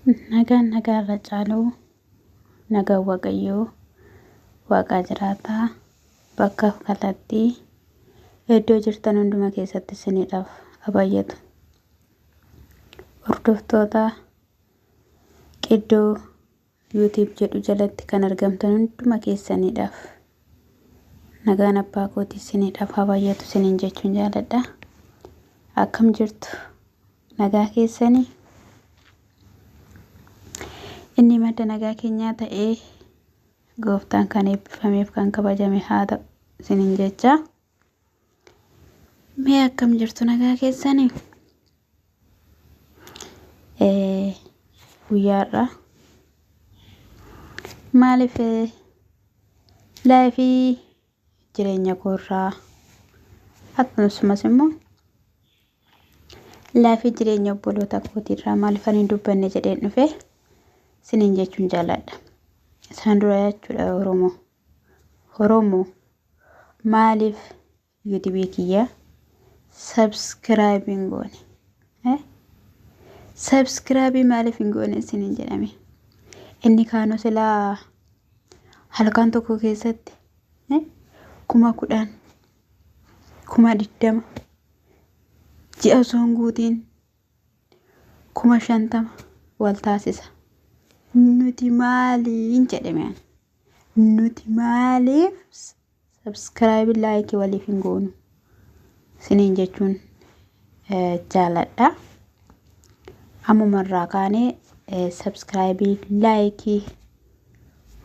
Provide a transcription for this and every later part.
Nagaan nagaarra caalu nagaan Waaqayyoo Waaqaa jiraataa bakkaaf kallattii iddoo jirtan hunduma keessatti isiniidhaaf haa baay'atu. Hordoftoota Qiddoo YouTube jedhu jalatti kan argamtan hunduma keessaniidhaaf nagaan abbaa kootii isiniidhaaf haa baay'atu isiniin jechuun jaaladha. Akkam jirtu? Nagaa keessanii? Inni madda nagaa keenyaa ta'ee gooftaan kan eebbifameef kan kabajame haa ta'u isiniin jecha. Mee akkam jirtu nagaa keessanii? Guyyaa har'aa maaliif laayifii jireenya koorraa akkasumas immoo laayifii jireenya obboloota kootiirraa maaliif ani hin dubbanne jedheen dhufe isiniin jechuun jaalladha. Isaan dura jechuudha Oromoo. Oromoo maaliif yuutuubii kiyya sabskiraayibii hin goone? Sabskiraayibii maaliif hin goone isiniin jedhame? Inni kaanoo silaa halkan tokko keessatti 10,000, 20,000, ji'a osoo hin guutiin 50,000 wal taasisa. Nuti maaliin jedhame? Nuti maaliif sabskiraayibii laayikii waliif hin goonu? Isiniin jechuun jaaladha. Ammumarraa kaanee sabskiraayibii laayikii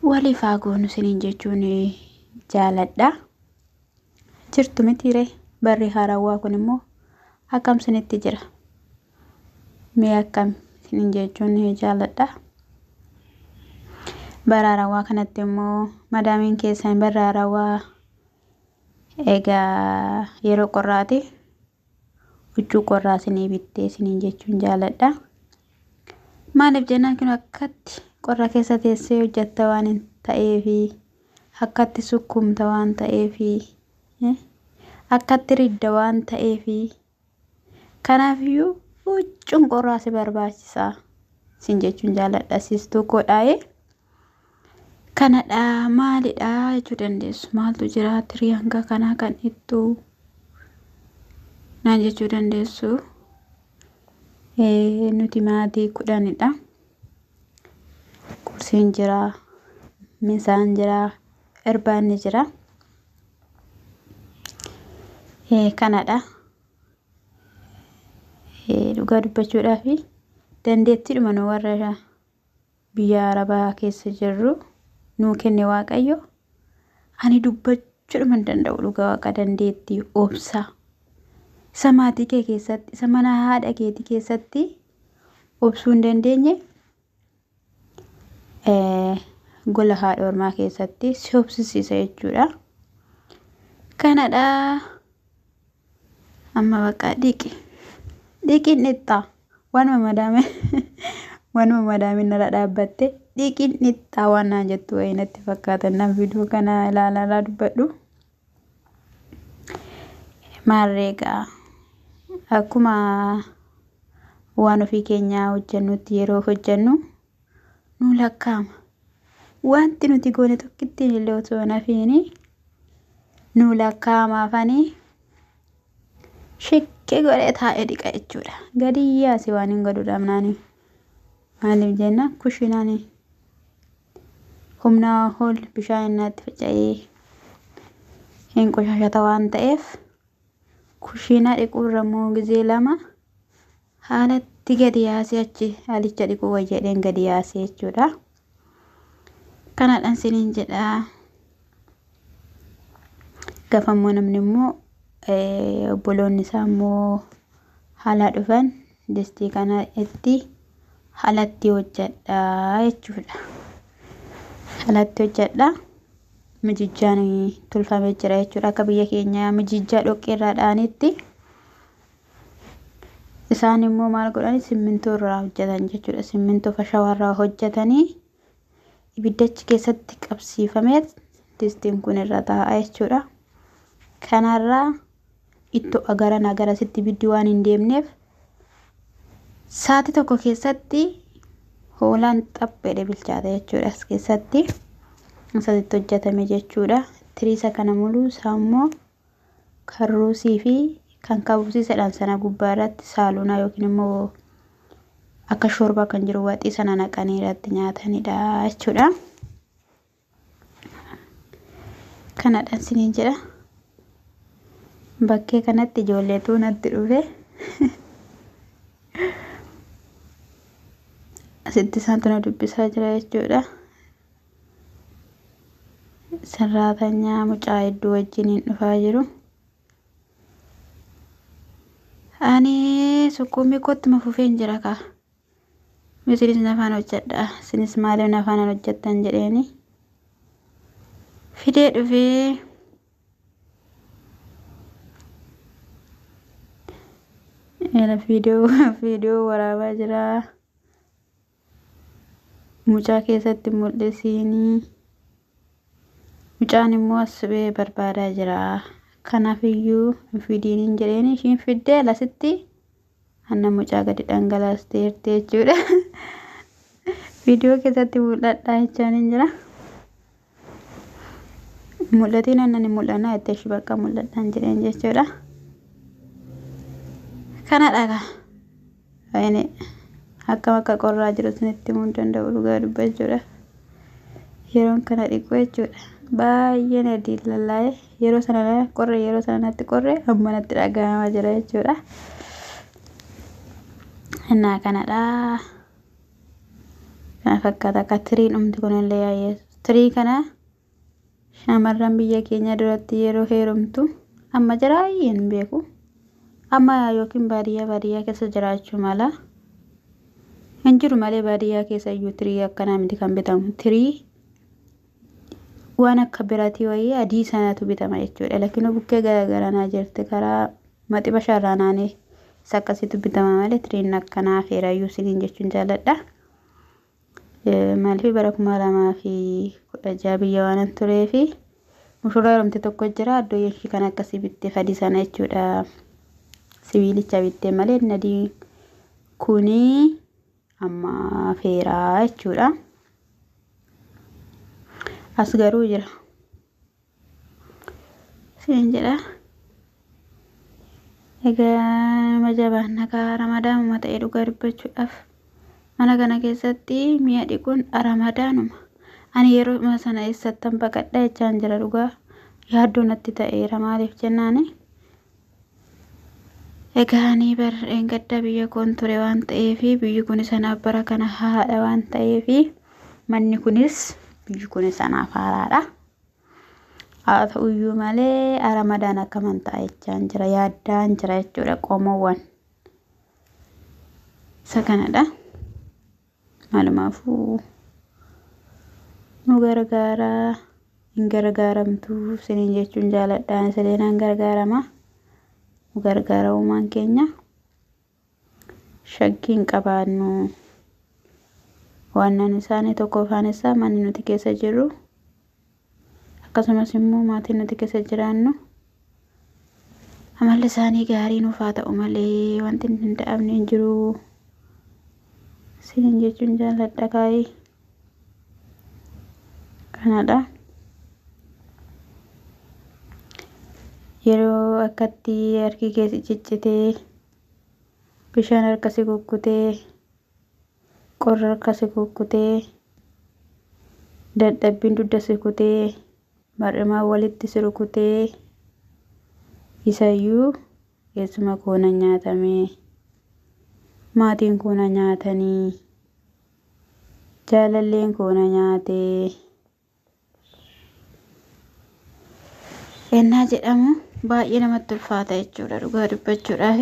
waliif haa goonu isiniin jechuun jaaladha. Jirtu mitiiree barri haarawwaa kun immoo akkam isinitti jira? Mee akkam isiniin jechuun jaaladha. Bara haarawwaa kanatti immoo madaamiin keessan bara haarawwaa egaa yeroo qorraati huccuu qorraa isinii bittee isiniin jechuun jaaladha. Maaliif jennaan kun akkatti qorra keessa teessee hojjetta waan hin ta'eefi akkatti sukkuumta waan ta'eefi akkatti ridda waan ta'eefi kanaafiyyuu huccuun qorraa si barbaachisa isin jechuun jaaladha. Sistuu koodhaa'ee kanadha maalidha jechuu dandeessu. Maaltu jira tirii hanga kanaa kan ittuu naan jechuu dandeessu. Nuti maatii 10dha. Qursiin jira, misaan jira, irbaanni jira. Kanadha. Dhugaa dubbachuudhaaf dandeettiidhuma nu warra biyya Arabaa keessa jirru nuu kenne Waaqayyo. Ani dubbachuudhuma hin danda'u dhugaa Waaqa dandeettii obsaa. Isa maatii kee keessatti, isa mana haadha keetii keessatti obsuu hin dandeenye gola haadha ormaa keessatti si obsisiisa jechuudha. Kanadha. Amma bakka dhiqi. Dhiqiin dhixxaa. Waanuma madaame waanuma madaamin narra dhaabbatte dhiqiin dhixxaa waan naan jettu wayii natti fakkaata. Nan viidiyoo kana ilaalaa dubbadhu. Maarree egaa akkuma waan ofii keenyaa hojjennutti yeroo hojjennu nu lakkaa'ama. Wanti nuti goone tokkittiin illee osoo hin hafiini nu lakkaa'ama afanii shiqqi godhee taa'ee dhiqa jechuudha. Gadi yaasi waan hin godhu dhabnaani. Maaliif jenna kushinaan humnaa ol bishaan innaatti faca'ee hin qoshashata waan ta'eef kushiinaa dhiquurra immoo gizee lama haalatti gadi yaasee achi haalicha dhiquu wayya jedheen gadi yaasee jechuudha. Kanadhaan siniin jedha. Gafa immoo namni immoo obboloonni isaa immoo haala dhufan distii kana itti halatti hojjedha jechuudha. Halatti hojjedha. Mijijjaan tolfamee jira jechuudha. Akka biyya keenyaa mijijjaa dhoqqee irraa dha'anitti isaan immoo maal godhani simmintoo irraa hojjetan jechuudha. Simmintoo fashawaa irraa hojjetanii ibiddachi keessatti qabsiifamee distiin kun irra taa'a jechuudha. Kanarraa ittoo agaran agarasitti ibiddi waan hin deemneef sa'aatii tokko keessatti Hoolaan xapheedha bilchaate jechuudha as keessatti. Asatti hojjetame jechuudha. Tiriisa kana muluu isaa immoo kan ruusii fi kan kabusiisadhaan sana gubbaa irratti saalunaa yookiin immoo akka shorbaa kan jiru waxii sana naqanii irratti nyaatanidha jechuudha. Kanadhaan isiniin jedha. Bakkee kanatti ijoolleetu natti dhufe. Asitti isaantu na dubbisaa jira jechuudha. Sarraatanyaa mucaa hedduu wajjiniin dhufaa jiru. Ani sukkuumii koottuma fufeen jira kaa. Isinis nafaan hojjedha. Isinis maaliif nafaan hojjettan jedheeni. Fidee dhufee. Viidiyoo waraabaa jira. Mucaa keessatti mul'isiinii. Mucaan immoo as ba'ee barbaadaa jira. Kanaafiyyuu hin fidiiniin jedheeni ishiin fiddee alasitti aannan mucaa gadi dhangalaasteerti jechuudha. Viidiyoo keessatti mul'adhaa jechaan hin jira. Mul'atiin aannan hin mul'annaa jettee ishii bakka mul'adhaan jedheen jechuudha. Kanadha kaa. Akkam akka qorraa jiru isinitti himuu hin danda'u dhugaa dubbachuudhaaf. Yeroon kana dhiqu jechuudha. Baay'ee na diilallaa'e yeroo sana qorre yeroo sana natti qorre amma natti dhaga'amaa jira jechuudha. Innaa kanadha. Kana fakkaata akka tiriin dhumti kunillee yaa'ee tirii kana shamarran biyya keenya duratti yeroo heerumtu amma jira hin beeku. Amma yookiin baadiyyaa baadiyyaa keessa jiraachuu mala. Hin jiru malee baadiyyaa keessa iyyuu tirii akkanaa miti kan bitamu. Tirii waan akka biratii wayii adii sanatu bitama jechuudha. Lakinuu bukkee garagaranaa jirti karaa maxiba sharraa naanee isa akkasiitu bitama malee tiriin akkanaa feerayyuu isiniin jechuun jaalladha. Maaliif bara 2016 biyya waan tureefi mushurraa heerumte tokko jira iddoo ishii kan akkasii bittee adii sana jechuudha. Sibiilicha bittee malee inni adii kuni amma feeraa jechuudha. As garuu jira. Siin jedha. Egaa nama jabaan nagaa ramadaanuma ta'e dhugaa dubbachuudhaaf mana kana keessatti mi'a dhiquun ramadaanuma. Ani yeroo sana eessattan baqadha jechaan jira dhugaa yaaddoo natti ta'eera maaliif jennaani. Egaa ani gadda biyya koon ture waan ta'eef biyyi kunis anaaf bara kana haaraadha waan ta'eef manni kunis biyyi kunis anaaf haaraadha. Haa ta'uyyuu malee ramadaan akkaman ta'a jechaan jira yaaddaan jira jechuudha qomoowwan. Isa kanadha. Maalumaafuu nu gargaaraa hin gargaaramtu isiniin jechuun jaaladha. Isineen gargaarama. Nu gargaara uumaan keenya. Shakkii hin qabaannu. Waannan isaanii tokko afaan isaa manni nuti keessa jirru akkasumas immoo maatiin nuti keessa jiraannu amalli isaanii gaarii nuuf haa ta'u malee wanti hin danda'amne hin jiru. Isiniin jechuun jaalladha kaayee. Kanadha. Yeroo akkatti harki kee ciccitee bishaan harka si kukkutee qorra harka si kukkutee dadhabbiin dugda si kutee mar'imaan walitti si rukutee isayyuu eessuma koo na nyaatamee maatiin koo na nyaatanii jaalalleen koo na nyaatee ennaa jedhamu baay'ee namatti ulfaata jechuudha dhugaa dubbachuudhaaf.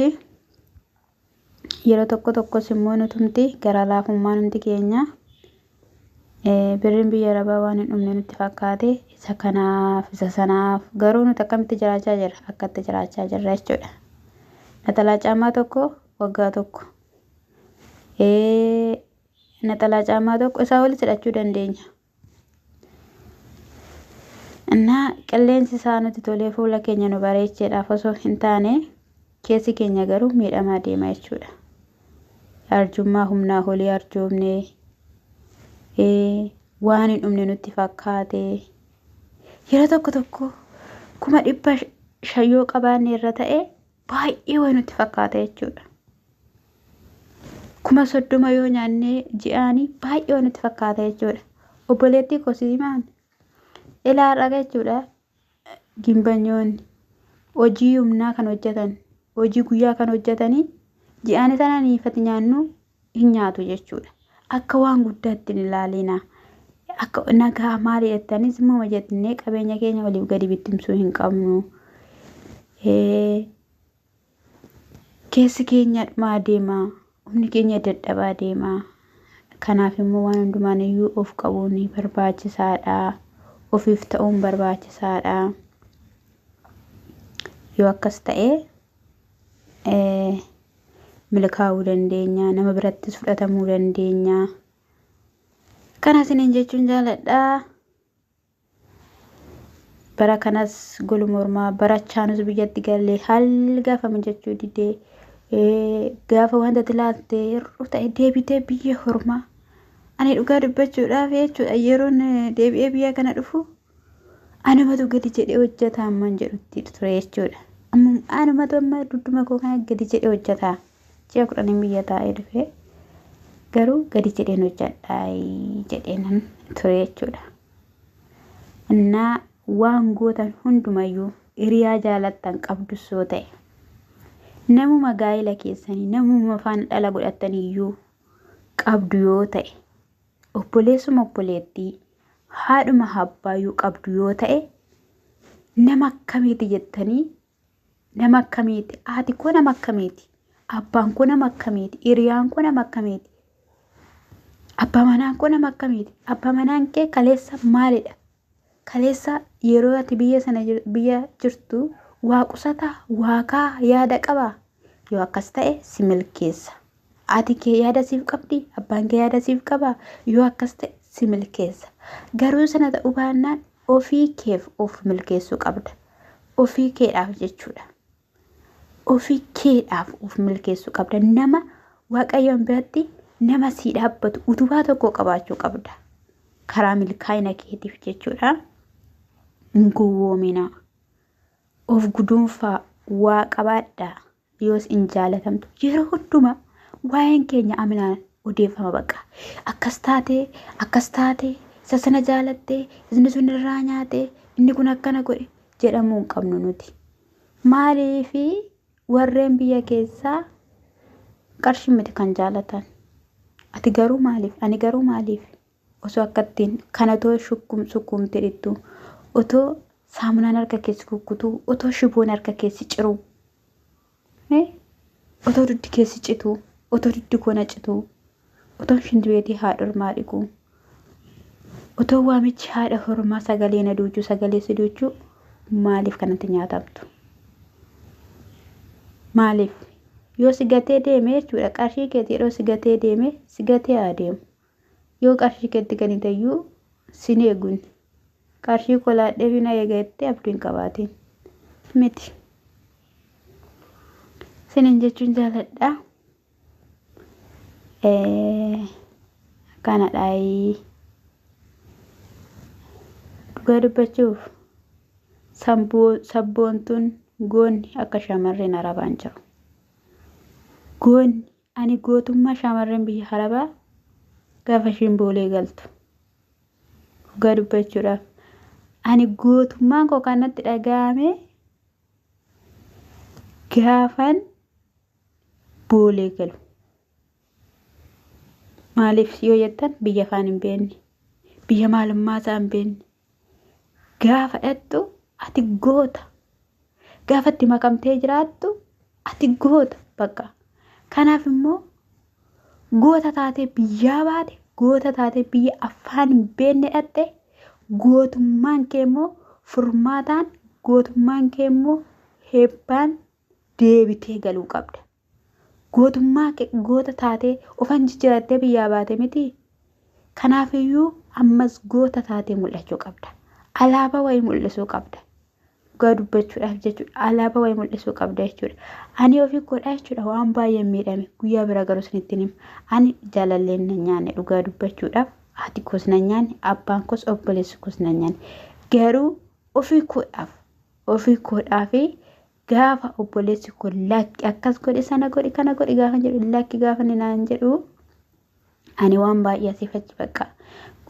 Yeroo tokko tokkos immoo nutumti gara laafummaa numti keenya birriin biyya arabaa waan hin dhumne nutti fakkaate isa kanaaf isa sanaaf garuu nuti akkamitti jiraachaa jirra akkatti jiraachaa jirra jechuudha. Naxalaa caamaa tokko waggaa tokko naxalaa caamaa tokko isaa olis hidhachuu dandeenya. Innaa qilleensi isaa nuti tolee fuula keenya nu bareecheedhaaf osoo hin taane keessi keenya garuu miidhamaa deema jechuudha. Arjummaa humnaa olii arjoomnee Waan hin dhumne nutti fakkaate. Yeroo tokko tokko 500,000 yoo qabaanne irra ta'e baay'ee waan nutti fakkaata jechuudha. 30,000 yoo nyaannee ji'aanii baay'ee waan nutti fakkaata jechuudha. Obboleettii koo siimaan ilaa har'a jechuudha. Gimbanyoonni hojii humnaa kan hojjetan, hojii guyyaa kan hojjetanii ji'aan sana niifati nyaannu hin nyaatu jechuudha. Akka waan guddaatti hin ilaalina. Akka nagaa maali jettanis immoo jennee qabeenya keenya waliif gadi bittimsuu hin qabnu. Keessi keenya dhumaa deema. Humni keenya dadhabaa deema. Kanaaf immoo waan hundumaan iyyuu of qabuun barbaachisaadha. Ofiif ta'uun barbaachisaadha. Yoo akkas ta'e milkaa'uu dandeenya. Nama birattis fudhatamuu dandeenya. Kana isiniin jechuun jaaladha. Bara kanas goluma ormaa barachaanus biyyatti galee haalli gaafa mijachuu didee gaafa wanta ilaalte hir'uu ta'e deebitee biyya hormaa. Ani dhugaa dubbachuudhaaf jechuudha yeroon deebi'ee biyya kana dhufu anumatu gadi jedhee hojjeta amman jedhutti ture jechuudha. Anumatu amma duduma koo kana gadi jedhee hojjeta. Ji'a 10 biyya taa'ee dhufe garuu gadi jedheen hojjedha jedheenan ture jechuudha. Innaa waan gootan hundumayyuu hiriyaa jaalattan qabdus yoo ta'e namuma gaa'ela keessanii namuma faana dhala godhattaniyyuu qabdu yoo ta'e obboleessuma obboleettii haadhuma abbaayyuu qabdu yoo ta'e nama akkamiiti jettanii nama akkamiiti haati koo nama akkamiiti abbaan koo nama akkamiiti hiriyaan koo nama akkamiiti abbaa manaan koo nama akkamiiti abbaa manaan kee kaleessa maalidha kaleessa yeroo ati biyya sana biyya jirtu waa qusataa waaqaa yaada qabaa yoo akkas ta'e si milkeessa. Ati kee yaada siif qabdi abbaan kee yaada siif qabaa yoo akkas ta'e si milkeessa. Garuu sana ta'uu baannaan ofii keef of milkeessuu qabda. Ofii keedhaaf jechuudha. Ofii keedhaaf of milkeessuu qabda. Nama Waaqayyoon biratti nama sii dhaabbatu utubaa tokko qabaachuu qabda. Karaa milkaa'ina keetiif jechuudha. Hin gowwoominaa. Of guduunfaa waa qabaadhaa. Yoos hin jaalatamtu. Yeroo hundumaa waa'een keenya aminaan odeeffama baqa. Akkas taatee, akkas taatee, isa sana jaalattee, inni sun irraa nyaatee, inni kun akkana godhe jedhamuu hin qabnu nuti. Maaliifi warreen biyya keessaa qarshii miti kan jaalatan. Ati garuu maaliif? Ani garuu maaliif? Osoo akkattiin kana otoo sukkumtee dhittu, otoo saamunaan harka keessi kukkutuu, otoo shiboon harka keessi ciruu, otoo duddi keessi cituu, otoo duddi kona cituu, otoo shintibeetii haadha ormaa dhiquu, otoo waamichi haadha hormaa sagalee na duuchuu sagalee si duuchuu maaliif kanatti nyaatamtu? Maaliif? Yoo si gatee deeme jechuudha qarshii keetii yeroo si gatee deeme si gatee haa deemu. Yoo qarshii keetti kenniteyyuu sin eegun. Qarshii kolaadhee fi na eega jettee abdii hin qabaatin. Miti. Sinin jechuun jaaladha. Kanadha. Dhugaa dubbachuuf sabboontuun goonni akka shamarreen Arabaan jiru. Goonni ani gootummaa shamarreen biyya Arabaa gaafa ishiin boolee galtu. Dhugaa dubbachuudhaaf ani gootummaan koo kan natti dhaga'ame gaafan boolee galu. Maaliif yoo jettan biyya afaan hin beekne, biyya maalummaa isaa hin beekne. Gaafa dhattu ati goota. Gaafa itti makamtee jiraattu ati goota bakka. Kanaaf immoo goota taatee biyyaa baate, goota taatee biyya afaan hin beekne dhatte, gootummaan kee immoo furmaataan, gootummaan kee immoo heebbaan deebitee galuu qabda. Gootummaa kee goota taatee ofan jijjiirattee biyyaa baate miti. Kanaafiyyuu ammas goota taatee mul'achuu qabda. Alaabaa wayii mul'isuu qabda. Dhugaa dubbachuudhaaf jechuudha. Alaabaa wayii mul'isuu qabda jechuudha. Ani ofii koodhaa jechuudha waan baay'een miidhame. Guyyaa bira garuu isinitti hima. Ani jaalalleen na nyaanne dhugaa dubbachuudhaaf Haati koos na nyaanne, abbaan koos, obboleessi koos na nyaanne. Garuu ofii koodhaaf ofii koodhaaf gaafa obboleessi koo lakki akkas godhe sana godhe kana godhe gaafa jedhu lakki gaafa inni naan jedhu ani waan baay'ee asiif achi bakka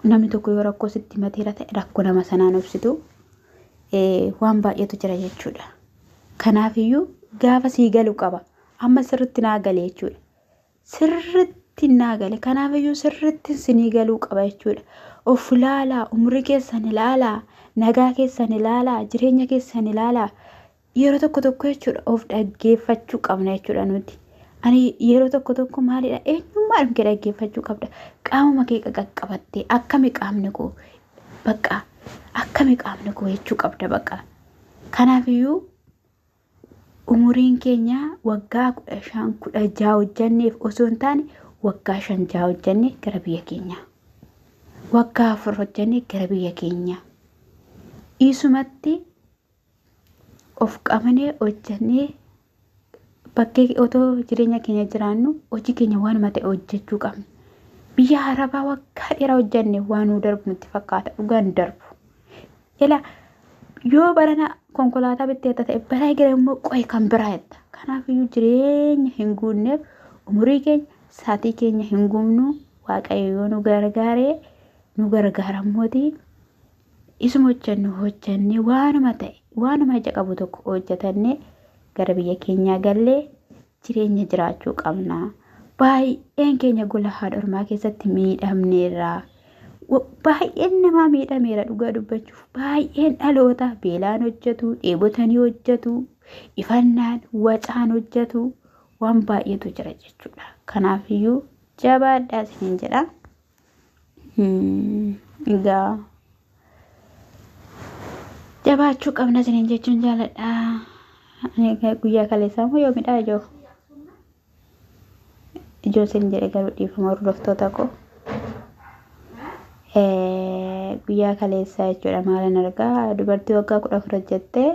namni tokko yoo rakkoo sitti himateera ta'e rakkoo nama sanaan obsitu waan baay'eetu jira jechuudha. Kanaafiyyuu gaafa sii galu qaba. Amma sirriitti naa gale jechuudha. Sirriitti naa gale. Kanaafiyyuu sirriitti sinii galuu qaba jechuudha. Of ilaalaa, umurii keessan ilaalaa, nagaa keessan ilaalaa, jireenya keessan ilaalaa. Yeroo tokko tokko jechuudha of dhaggeeffachuu qabna jechuudha nuti. Ani yeroo tokko tokko maalidha eenyummaadhuma kee dhaggeeffachuu qabda. Qaamuma kee qaqqabattee akkami qaamni koo bakka akkami qaamni koo jechuu qabda bakka. Kanaafiyyuu umuriin keenya waggaa 15 16 hojjanneef osoo hin taane waggaa 5 6 hojjannee gara biyya keenyaa. Waggaa 4 hojjannee gara biyya keenyaa. Isumatti of qabnee hojjannee bakkee otoo jireenya keenya jiraannu hojii keenya waanuma ta'e hojjechuu qabna. Biyya Arabaa waggaa dheeraa hojjanne waan nu darbu nutti fakkaata dhugaan darbu. Ila yoo barana konkolaataa bitteetta ta'e bara gara immoo qo'e kan biraa jetta. Kanaafiyyuu jireenya hin guunneef umurii keenya saatii keenya hin gubnu. Waaqayyo yoo nu gargaaree nu gargaarammooti isuma hojjennu hojjennee waanuma ta'e waanuma ija qabu tokko hojjetannee gara biyya keenyaa gallee jireenya jiraachuu qabna. Baay'een keenya gola haadha ormaa keessatti miidhamneerra. Baay'een namaa miidhameera dhugaa dubbachuuf. Baay'een dhaloota beelaan hojjetu, dheebotanii hojjetu, ifannaan, wacaan hojjetu waan baay'eetu jira jechuudha. Kanaafiyyuu jabaadhaa isiniin jedha. Egaa jabaachuu qabna isiniin jechuun jaaladha. Guyyaa kaleessaa immoo yoomidha ijoo? Ijoo isin jedhe garuu dhiifama hordoftoota koo. Guyyaa kaleessaa jechuudha maalan argaa dubartii waggaa 14 hojjettee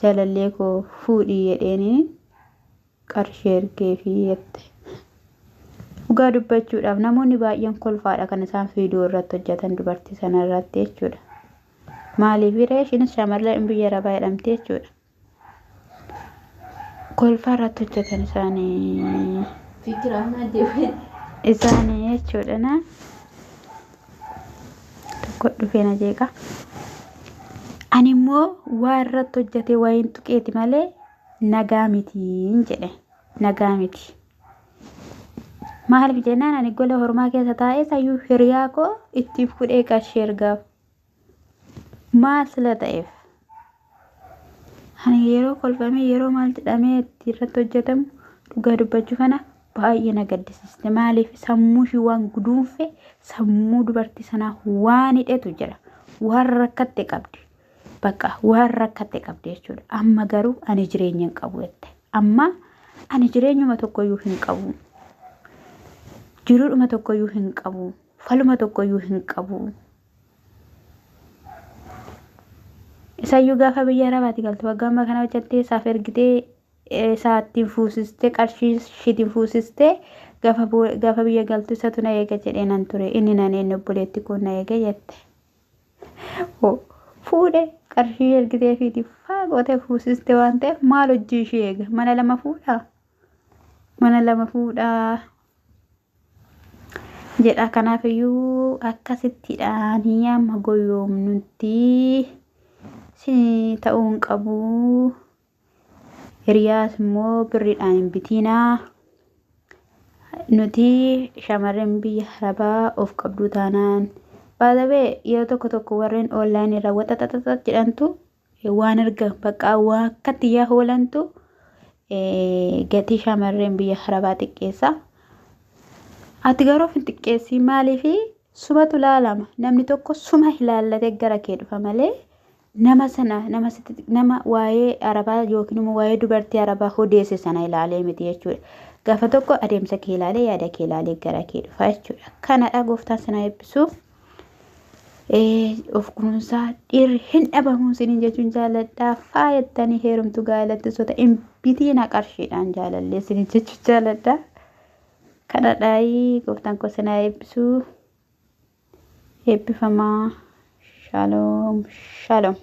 jaalallee koo fuudhii jedheeniin qarshii ergeefii jette. Dhugaa dubbachuudhaaf namoonni baay'een kolfaadha kan isaan viidiyoo irratti hojjetan dubartii sana irratti jechuudha. Maaliif ree ishiinis shamarreen biyya Arabaa jedhamti jechuudha. Kolfaa irratti hojjetan isaanii. Isaanii jechuudha na. Tokko dhufee na jeeqa. Ani immoo waa irratti hojjetee waa hin tuqeeti malee nagaa mitiin jedhe. Nagaa miti. Maaliif jennaan ani gola hormaa keessa taa'ee sayyuu hiriyaa koo ittiin fudhee qarshii ergaaf. Maal sila ta'eef? Ani yeroo kolfamee yeroo maal jedhamee itti irratti hojjetamu dhugaa dubbachuu kana baay'ee na gaddisiiste. Maaliif sammuu ishii waan guduunfe sammuu dubartii sanaa waan hidhetu jira. Waan rakkatte qabdi. Bakka waan rakkatte qabdi jechuudha. Amma garuu ani jireenya hin qabu jette. Amma ani jireenyuma tokkoyyuu hin qabu. Jiruudhuma tokkoyyuu hin qabu. Faluma tokkoyyuu hin qabu. Isayyuu gaafa biyya Arabaati galtu waggaa ammaa kana hojjattee isaaf ergitee isaa ittiin fuusistee qarshii ishiitiin fuusistee gaafa gaafa biyya galtu isatu na eega jedhee nan ture inni nan eenyu obboleetti koo na eega jette. Fuudhe qarshii ergitee fiiti faa gootee fuusiste waan ta'eef maal hojii ishee eega mana lama fuudhaa mana lama fuudhaa. Jedha. Kanaafiyyuu akkasittidhaan amma goyoomnutti si ta'uu hin qabu. Hiriyaas immoo birriidhaan hin bitiinaa. Nuti shamarreen biyya Arabaa of qabduu taanaan baay'ee yeroo tokko tokko warreen onlaayinii irraa waxaxaxaxa jedhantu waan erga bakka waan akkatti yaa oolantu gatii shamarreen biyya Arabaa xiqqeessa. Ati garuu of hin xiqqeessii maaliifi sumatu ilaalama namni tokko suma ilaallatee gara kee dhufa malee nama sana nama nama waa'ee Arabaa yookiin immoo waa'ee dubartii Arabaa odeesse sana ilaalee miti jechuudha. Gaafa tokko adeemsa kee ilaalee yaada kee ilaalee gara kee dhufa jechuudha. Kanadha gooftaan sana eebbisu. Of kunuunsaa dhiirri hin dhabamu isiniin jechuun jaaladha. Faayattanii heerumtu gaa'elattisoota hin bitiina qarshiidhaan jaalallee isiniin jechuun jaaladha. Kanadhaayi gooftaan koo sinaa eebbisu. Eebbifamaa. Shaaloom shaaloom.